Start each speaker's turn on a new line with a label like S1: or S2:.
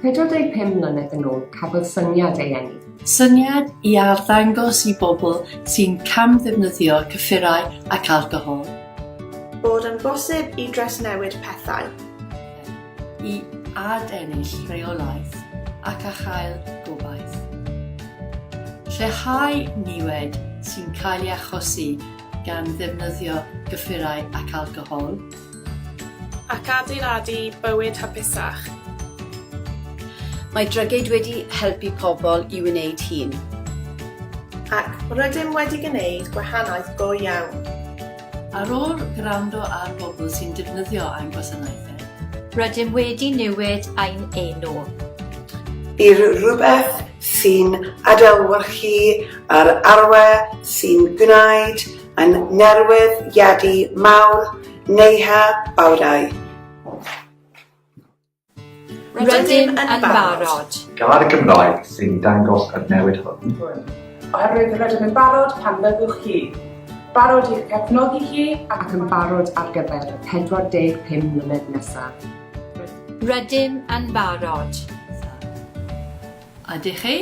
S1: 45 mlynedd yn ôl cafodd syniad ei eni.
S2: Syniad i arddangos i bobl sy'n camddefnyddio cyffurau ac alcohol.
S3: Bod yn bosib i drawsnewid pethau.
S2: I adennill rheolaeth ac a chael gobaith. Lleihau niwed sy'n cael ei achosi gan ddefnyddio cyffurau ac alcohol.
S4: Ac adeiladu bywyd hapusach.
S5: Mae Drygaid wedi helpu pobl i wneud hun.
S3: Ac rydym wedi gwneud gwahaniaeth go iawn.
S2: Ar ôl gwrando ar bobl sy'n defnyddio ein gwasanaethau.
S6: Rydym wedi newid ein enw.
S7: I rywbeth sy'n adlewyrchu yr arwe sy'n gwneud yn newidiadau mawr neu'u bywydau.
S6: Rydym yn barod.
S8: Gair Gymraeg sy'n dangos y newid hwn.
S4: Oherwydd rydym yn barod pan fyddwch chi. Barod i'ch cefnogi chi.
S1: Ac yn barod ar gyfer y 45 mlynedd nesaf.
S6: Rydym yn barod.
S2: Ydych chi?